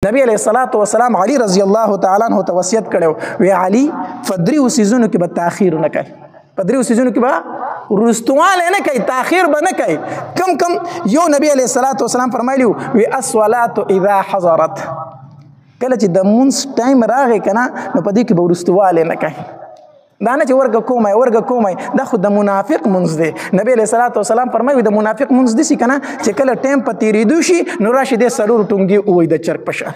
نبی علیہ الصلوۃ والسلام علی رضی الله تعالی عنہ ته وصیت کړو، وی علی فدریو سیزونو کې به تاخير نه کوي، په دریو سیزونو کې به رستواله نه کوي، تاخير به نه کوي. کم کم یو نبی علیہ الصلوۃ والسلام فرمایلی وی الصلاه اذا حضرت، کله چې د مونږ ټایم راغی کنه نو په دې کې به ورستواله نه کوي. دا نه چې ورګه کومه ورګه کومه، دا خو د منافق مونږ دی. نبی علیہ الصلوۃ والسلام فرمایي د منافق مونږ دي کنه چې کله ټایم په تیریدو شي نو راشي د سلور ټونګي وای د چرګ پشه،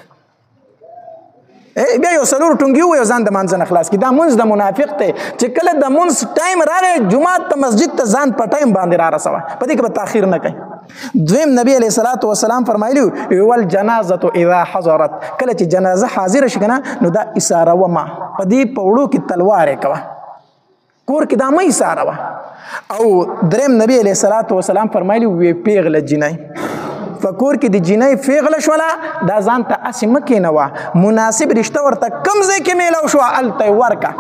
بیا یو سلور ټونګي وای ځان د مانځ نه خلاص کی. دا مونږ د منافق ته چې کله د مونږ ټایم راغی جمعه ته مسجد ته ځان په ټایم باندې را رسوه، په دې کې به تاخير نه کوي. دویم نبی علیہ الصلوۃ والسلام فرمایلی ول جنازه اذا حضرت، کله چې جنازه حاضر شي کنه نو دا اشاره وما په دې پوړو کې تلوار کوه، کور کې دا مې اشاره وه. او دریم نبی علیہ الصلوۃ والسلام فرمایلی وی پیغله جنای فکور کې د جنای پیغله شوله دا ځان ته اسې مکه نه وه، مناسب رشته ورته کم ځای کې میلاو شو الته ورکه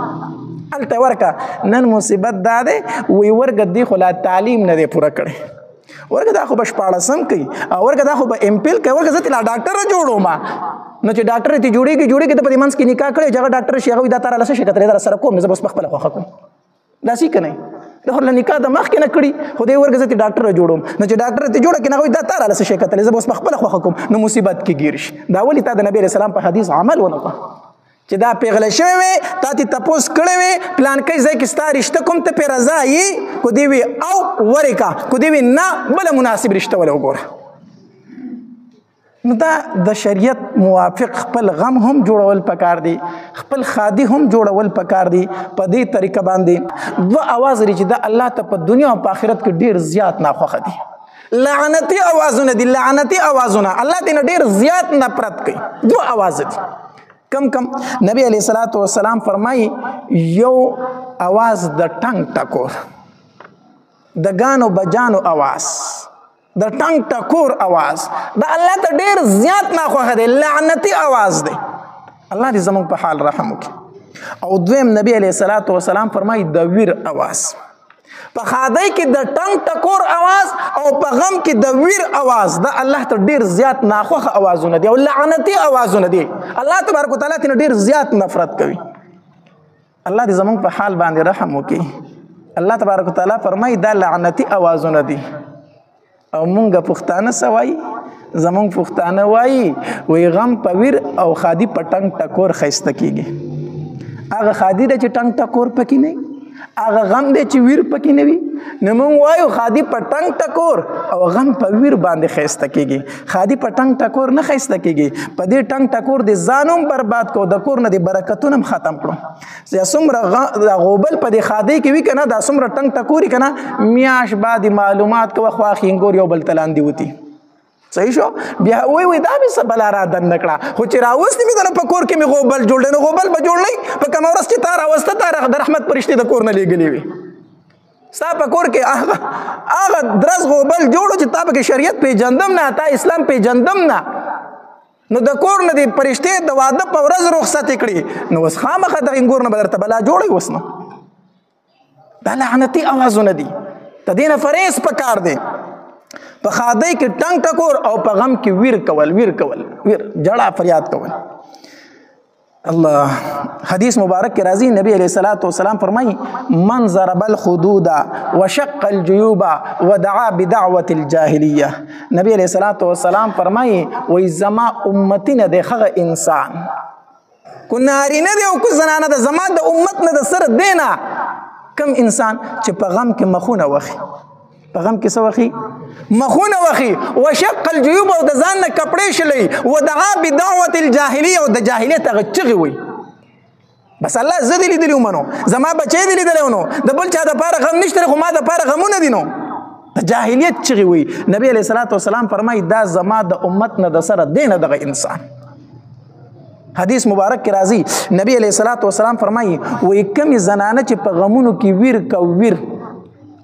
الته ورکه. نن مصیبت دا دی وی ورګه دی خو لا تعلیم نه دی پوره کړی، ورګه دا خو به شپاړسم کوي او ورګه دا خو به ایم پیل کوي، ورګه زه لا ډاکټر جوړوم. نو چې ډاکټر ته جوړیږي جوړیږي ته په دې منځ کې نکاح کړی چې هغه ډاکټر شي هغه دا تر لسه شي کتلې در سره کوم زه بس په خپله خوښه کوم، داسې که نه د خو له نکاح د مخکې نه کړي خو دې ورګه زه ته ډاکټر جوړوم، نو چې ډاکټر ته جوړه کړي هغه دا تر لسه شي کتلې زه بس په خپله خوښه کوم، نو مصیبت کې ګیر شي. دا ولې تا د نبی علیہ السلام په حدیث عمل ونه کړ چې دا پیغله شوی وي تا ته تپوس کړی وي پلان کوي ځای کې ستا رشته کوم ته پې رضا یي کو دی وي او ورکا کو دی وي نه بله مناسب رشته وله وګوره. نو دا د شریعت موافق خپل غم هم جوړول پکار دي، خپل خادي هم جوړول پکار دي. په دې طریقه باندې دوه اواز لري چې دا الله ته په دنیا او په آخرت کې ډیر زیات ناخوښه دي، لعنتي اوازونه دي، لعنتي اوازونه الله دې نه ډیر زیات نفرت کوي. دوه اواز دي کم کم. نبی علیہ الصلوۃ والسلام فرمایي یو اواز د ټنګ ټکور، د غانو بجانو اواز، د ټنګ ټکور اواز دا الله ته ډیر زیات ناخوښه دی، لعنتی اواز دی. الله دې زموږ په حال رحم وکړي. او دویم نبی علیہ الصلوۃ والسلام فرمایي د ویر اواز، په خادۍ کې د ټنګ ټکور اواز او په غم کې د ویر اواز دا الله ته ډیر زیات ناخوښه اوازونه دي او لعنتی اوازونه دي. الله تبارک وتعالی ته ډیر زیات نفرت کوي. الله دې زموږ په حال باندې رحم وکړي. الله تبارک وتعالی فرمایي دا لعنتی اوازونه دي. او مونږ پښتانه څه وایي؟ زمونږ پښتانه وایي وی غم په ویر او خادي په ټنګ ټکور ښایسته کېږي. هغه خادي ده چې ټنګ ټکور پکې نه، هغه غم دی چې ویر پکې نه وي. نو مونږ وایو خادي په ټنګ ټکور او غم په ویر باندې ښایسته کېږي. خادي په ټنګ ټکور نه ښایسته کېږي، په دې ټنګ ټکور دې ځان هم برباد کړو، د کور نه دې برکتونه هم ختم کړو. یا څومره غوبل په دې خادۍ کې وي که نه، دا څومره ټنګ ټکوري که نه، میاشت بعد معلومات کوه خوا خینګور یو بل ته لاندې وتي. صحیح شو؟ بیا وای وای دا مې څه بلا را دننه کړه، خو چې راوستي مې ده نو په کور کې مې غوبل جوړ دی، نو غوبل به جوړ نه په کومه ورځ چې تا راوسته تا د رحمت پرشتې د کور نه لېږلې وي. ستا په کور کې هغه درز غوبل جوړو چې تا پکې شریعت پېژندم نه، تا اسلام پېژندم نه، نو د کور نه دې پرشتې د واده په ورځ رخصت کړي، نو اوس خامخا د انګور نه به درته بلا جوړوي. اوس نو دا لعنتي اوازونه دي، د دې نه فرهیز پکار دی. په خادۍ کې ټنګ ټکور او په غم کې ویر کول، ویر کول، ویر جړه فریاد کول. الله حدیث مبارک کې راځي نبی علیہ الصلوۃ والسلام فرمایي من ضرب الخدود وشق الجيوب ودعا بدعوه الجاهليه. نبی علیہ الصلوۃ والسلام فرمایي وای زما امتی نه د خغه انسان کو نارینه دی او کو زنانه ده، زما د امت نه د سره دینا کم انسان چې په غم کې مخونه وخی، په غم کې څه وخی؟ مخونه وخی، وشق الجیوب او د ځان نه کپړې شلوي، ودعا بدعوة الجاهلیه او د جاهلیت هغه چغې وي. بس الله زه دې لیدلی وم نو زما بچی دې لیدلی نو د بل چا دپاره غم نشته خو ما دپاره غمونه دي، نو د جاهلیت چغې وي. نبی علیه الصلاة والسلام فرمایي دا زما د امت نه د سره دی نه دغه انسان. حدیث مبارک کې راځي نبی علیه الصلاة والسلام فرمایي وایي کمې زنانه چې په غمونو کې ویر کو ویر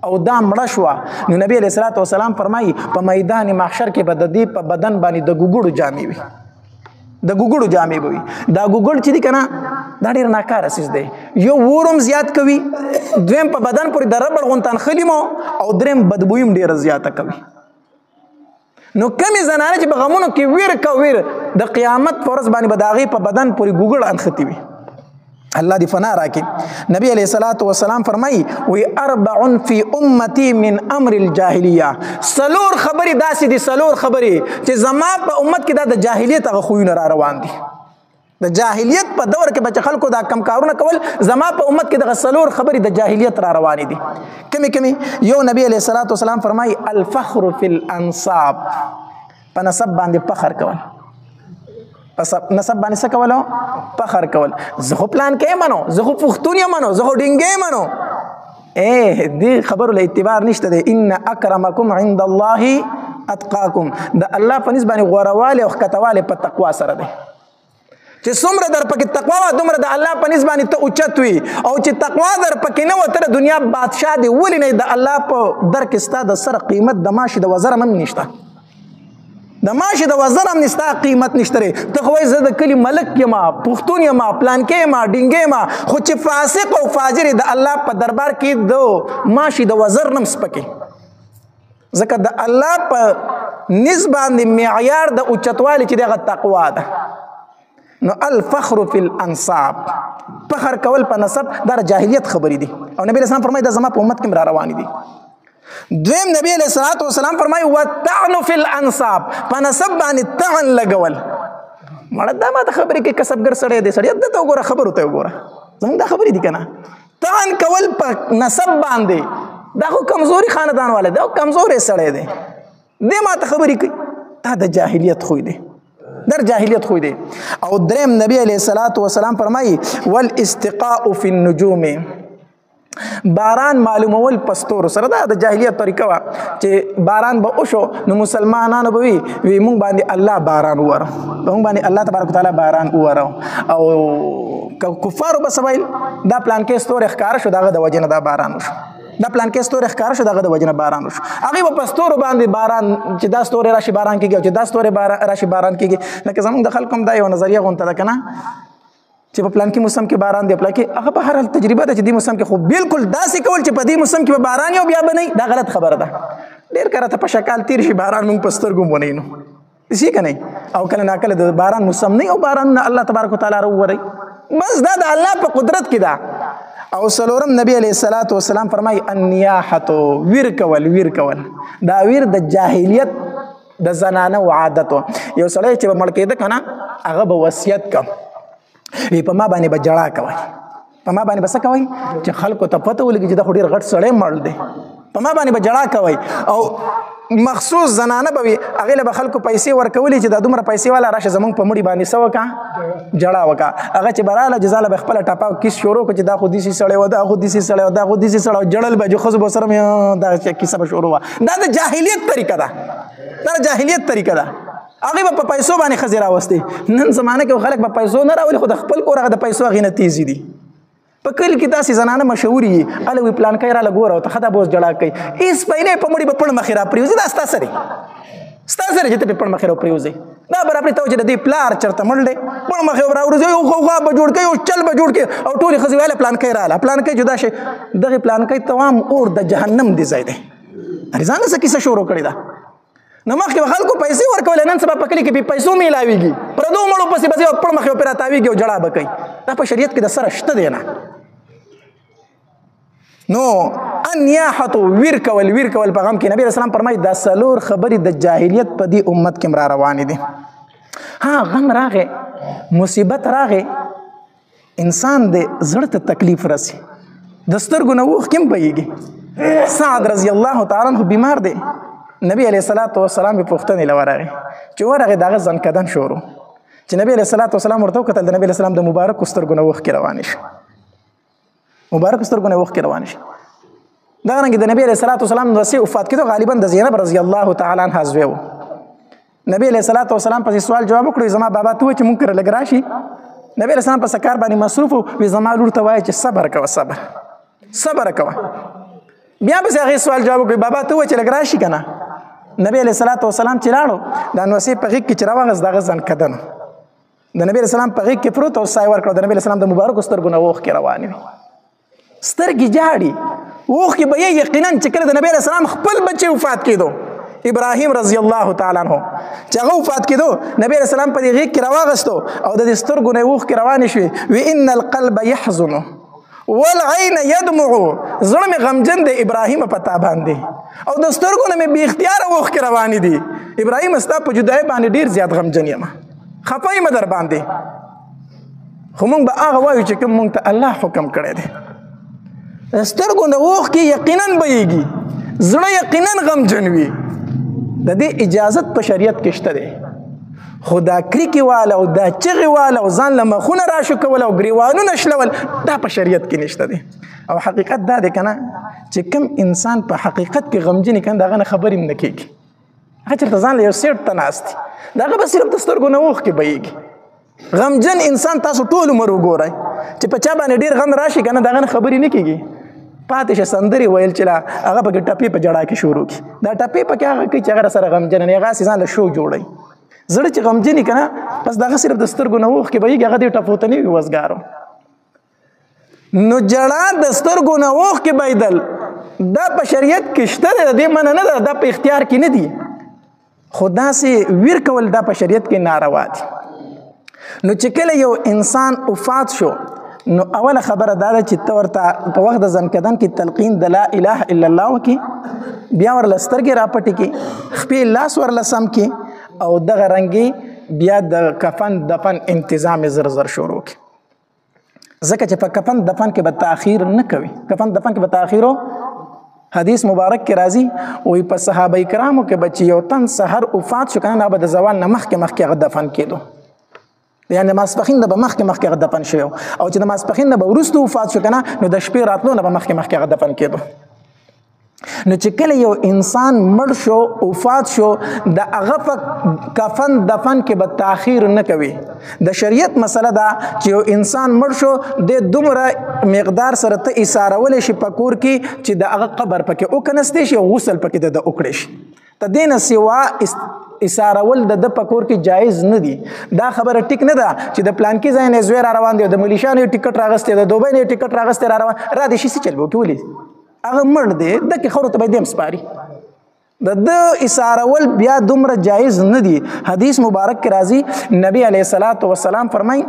او دا مړه شوه، نو نبی علیه الصلاة والسلام فرمایي په میدان محشر کې به د دې په بدن باندې د ګوګړو جامې وي، د ګوګړو جامې به وي. دا ګوګړ چې دی که نه دا ډېر ناکاره څیز دی، یو ورم زیات کوي، دویم په بدن پورې د ربړ غونتان خلي مو، او دریم بدبویي هم ډېره زیاته کوي. نو کمې زنانه چې په غمونو کې ویر کا ویر د قیامت پر ورځ باندې به د هغې په بدن پورې ګوګړ انښتي وي. الله دې فنا راکړي. نبی علیه الصلاة والسلام فرمایي وی اربع فی امتی من امر الجاهلیه، څلور خبرې داسې دي، څلور خبرې چې زما په امت کې دا د جاهلیت هغه خویونه را روان دي. د جاهلیت په دور کې به چې خلکو دا کم کارونه کول، زما په امت کې دغه څلور خبرې د جاهلیت را روانې دي. کمې کمې؟ یو نبی علیه الصلاة والسلام فرمایي الفخر فی الانصاب، په نسب باندې فخر کول. په نسب باندې څه کولو؟ فخر کول. زه خو پلان کې منو، زه خو پښتون یم منو، زه خو ډینګې منو. دې خبرو له اعتبار نشته دی. ان اکرمکم عند الله اتقاکم، د الله په نسبت باندې غوروالی او ښکتوالی په تقوا سره دی. چې څومره در پکې تقوا وه دومره د الله په نسبت باندې ته اوچت وي، او چې تقوا در پکې نه وه ته د دنیا بادشاه دی ولې نه؟ د الله په در کې ستا د سر قیمت د ماشي د وزر هم نشته، د ماشي د وزر هم نشته، قیمت نشته دی. ته خو وایې زه د کلي ملک یم، پښتون یم، پلانکی یم، ډینګی یم، خو چې فاسق او فاجر د الله په دربار کې د ماشي د وزر نه هم سپکې، ځکه د الله په نسبت باندې معیار د اوچتوالي چې دغه تقوا ده. نو الفخر فی الانصاب، فخر کول په نسب، دا جاهلیت خبرې دي. او نبی علیہ السلام فرمایي دا زما په امت کې را روانې دي. دویم نبی علیہ الصلوۃ والسلام فرمایي والطعن فی الانصاب، په نسب باندې طعن لګول. مړه دا ما ته خبرې کې کسبګر سړی دی، سړی دته وګوره، خبرو ته وګوره، زموږ دا خبرې دي که نه؟ طعن کول په نسب باندې دا خو کمزوري خاندان والا دی او کمزوری سړی دی، دې ما ته خبرې کوي، دا د جاهلیت خوی دی، در جاهلیت خوی دی. او دریم نبی علیہ الصلوۃ والسلام فرمایي والاستقاء فی النجوم، باران معلومول په ستورو سره. دا د جاهلیت طریقه وه چې باران به وشو نو مسلمانانو به وي وی مونږ باندې الله باران ووره، مونږ باندې الله تبارک وتعالی باران ووره. او کفارو به څه ویل؟ دا پلانکې ستوری ښکاره شو، د هغه د وجې نه دا باران وشو، دا پلانکې ستوری ښکاره شو، د هغه د وجې نه باران وشو. هغوی به په ستورو باندې باران، چې دا ستوری راشي باران کېږي او چې دا ستوری راشي باران کېږي. لکه زموږ د خلکو هم دا یوه نظریه غونته ده که نه، چې په پلانکي موسم کې باران دی، پلانکي هغه په هر حال تجربه ده چې دې موسم کې خو بالکل داسې کول چې په دې موسم کې به باران یو بیا به نه، دا غلط خبره ده. ډېر کله ته په شکال تېر شي باران موږ په سترګو هم ونه وینو، شي که نه؟ او کله ناکله د باران موسم نه او بارانونه الله تبارک وتعالی راووري، بس دا د الله په قدرت کې ده. او څلورم نبی علیه الصلاة والسلام فرمایي النیاحة، ویر کول. ویر کول دا ویر د جاهلیت د زنانه و عادت. یو سړی چې به مړ کېده که نه، هغه به وصیت کوم وی په ما باندې به جړا کوئ، په ما باندې به څه کوئ چې خلکو ته پته ولګي چې دا خو ډېر غټ سړی مړ دی، په ما باندې به جړا کوئ. او مخصوص زنانه به وي، هغې له به خلکو پیسې ورکولې چې دا دومره پیسې والا راشه زمونږ په مړي باندې څه وکړه، جړا وکړه. هغه چې به راله جزا له به خپله ټپه کیس شروع کړه چې دا خو داسې سړی و، دا خو داسې سړی و، دا خو داسې سړی و، جړل به چې ښځو به سره دا کیسه به شروع وه. دا د جاهلیت طریقه ده، دا د جاهلیت طریقه ده. هغې به په پیسو باندې ښځې راوستې. نن زمانه کې خلک به پیسو نه راولي، خو د خپل کور هغه د پیسو هغې نه تیزې دي. په کلي کې داسې زنانه مشهورې وي، هله وي پلانکی راله ګوره او ته ښه دا به اوس جړا کوي، هېڅ پیلې په مړي به پړ مخې راپرېوځي. دا ستا سره ستا سره چې ته پرې پړ مخې راپرېوځې، دا به راپرې ته چې د دې پلار چېرته مړ دی، پړ مخې به راورځي، یو غوغا به جوړ کوي، یو چل به جوړ کړي، او ټولې ښځې ویله پلانکی راله، پلانکی جدا شي. دغې پلانکی تمام اور د جهنم دی ځای دی. ځان له څه کیسه شروع کړې ده. نو مخکې به خلکو پیسې ورکولې، نن سبا په کلي کې بې پیسو میلاویږي، پردو مړو پسې به ځي او پړ مخې به پرې راتاویږي او جړا به کوي. دا په شریعت کې د سره شته دی نه. نو النیاحة، ویر کول، ویر کول په غم کې. نبی علیہ السلام فرمایي دا څلور خبرې د جاهلیت په دې امت کې را روانې دي. ها غم راغی، مصیبت راغی، انسان د زړه ته تکلیف رسي، د سترګو نه اوښکې هم بهیږي. سعد رضی الله تعالی عنه بیمار دی، نبی علیه الصلاة والسلام یې پوښتنې له ورغی، چې ورغی د هغه ځنکدن شروع، چې نبی علیه الصلاة والسلام ورته وکتل، د نبی علیه السلام د مبارکو سترګو نه اوښکې روانې شوې، مبارکو سترګو نه اوښکې روانې شوې. دغه رنګ د نبی علیه الصلاة والسلام نوسې وفات کېدو، غالبا د زینب رضی الله تعالی عنها زوی و. نبی علیه الصلاة والسلام پسې سوال جواب وکړو، زما بابا ته ووایه چې مونږ کره لږ راشي. نبی علیه السلام په څه کار باندې مصروف و، وی زما لور ته وایه چې صبر کوه، صبر صبر کوه. بیا پسې هغې سوال جواب وکړي، بابا ته ووایه چې لږ راشي که نه. نبی علیه الصلاة والسلام چې لاړو، د نوسې په غېږ کې چې راوغځ، د هغه ځنکدن د نبی علیه السلام په غېږ کې پروت او ساه یې ورکړه، د نبی علیه السلام د مبارکو سترګو نه اوښکې روانې وې، سترګې جاړي، اوښکې به یې یقینا چې کله د نبی علیه السلام خپل بچی وفات کېدو، ابراهیم رضی الله تعالی عنہ چې هغه وفات کېدو، نبی علیه السلام په دې غېږ کې راواغستو او د دې سترګو نه یې اوښکې روانې شوې، وی ان القلب یحزن والعین یدمع، زړه مې غمجن دی ابراهیم په تا باندې او د سترګو نه مې بې اختیاره اوښکې روانې دي. ابراهیم ستا په جدایۍ باندې ډېر زیات غمجن یم، خفه یم در باندې. خو مونږ به هغه وایو چې کوم مونږ ته الله حکم کړی دی. د سترګو نه اوښکې یقینا بهیږي، زړه یقینا غمجن وي، د دې اجازت په شریعت کې شته دی. خو دا کریکې واله او دا چغې واله او ځان له مخونه راشکول او ګریوانونه شلول دا په شریعت کې نشته دی. او حقیقت دا دی که نه چې کوم انسان په حقیقت کې غمجنې که نه د هغه نه خبرې هم نه کېږي، هغه چېرته ځان له یو سیټ ته ناست دی، د هغه به صرف د سترګو نه اوښکې بهیږي. غمجن انسان تاسو ټول عمر وګورئ چې په چا باندې ډېر غم راشي که نه د هغه نه خبرې نه کېږي، پاتې شه سندرې ویل چې لا هغه پکې ټپې په جړا کې شروع کړي. دا ټپې پکې هغه کوي چې هغه سره غمجن نه، هغه ځان له شو جوړوي. زړه چې غمجنې که نه بس دغه صرف د سترګو نه اوښکې بهیږي، هغه دې ټپو ته نه وي وزګارو. نو جړا د سترګو نه اوښکې بهیدل دا په شریعت کې شته دی، د دې منع نه ده، دا په اختیار کې نه دي، خو داسې ویر کول دا په شریعت کې ناروا دي. نو چې کله یو انسان وفات شو نو اوله خبره دا ده چې ته ورته په وخت د ځنکدن کې تلقین د لا اله الا الله وکړي، بیا ورله سترګې راپټې کړي، خپې لاس ورله سم کړي، او دغه رنګې بیا د کفن دفن انتظام یې زر زر شروع کړي. ځکه چې په کفن دفن کې به تاخیر نه کوي، کفن دفن کې به تاخیرو حدیث مبارک کې راځي وایي په صحابه کرامو کې به چې یو تن سحر وفات شو که نه به د زوال نه مخکې مخکې هغه دفن کېدو، یعنې د ماسپښین نه به مخکې مخکې هغه دفن شوی، او چې د ماسپښین نه به وروسته وفات شو که نه نو د شپې راتلو نه به مخکې مخکې هغه دفن کېدو. نو چې کله یو انسان مړ شو وفات شو د هغه په کفن دفن کې به تاخیر نه کوي. د شریعت مسله ده چې یو انسان مړ شو د دومره مقدار سره ته ایسارولی شي په کور کې چې د هغه قبر پکې وکنستې شي او غسل پکې د ده وکړی شي. د دې نه سوا ایسارول د ده په کور کې جایز نه دي. دا خبره ټیک نه ده چې د پلانکي ځای نه زوی را روان دی، د ملیشا نه یې ټکټ راغستی، د دوبۍ نه یې ټکټ راغستی را روان را دې شي، څه چل به وکړي؟ ولې هغه مړ دی، دکې خاورو ته به یې دی هم سپاري. د ده ایسارول بیا دومره جایز نه دي. حدیث مبارک کې راځي نبی علیه الصلاة والسلام فرمایي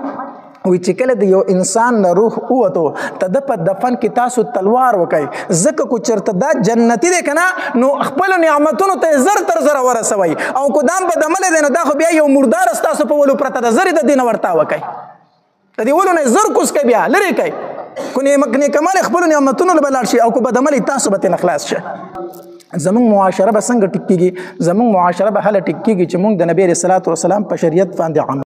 وی چې کله د یو انسان نه روح ووتو ته د په دفن کې تاسو تلوار وکئ، ځکه کو چېرته دا جنتي دی که نه نو خپلو نعمتونو ته یې زر تر زره ورسوئ، او که دا هم بدعمله دی نو دا خو بیا یو مردار ستاسو په ولو پرته ده، زر یې د دې نه ورتا وکئ، د دې ولو نه یې زر کوز کئ، بیا لرې کئ، کو نیکمل خپلو نعمتونو له به لاړ شي او که بدعمل تاسو به ترې نه خلاص شئ. زمونږ معاشره به څنګه ټیک کېږي؟ زمونږ معاشره به هله ټیک کېږي چې مونږ د نبي علیه الصلاة والسلام په شریعت باندې عمل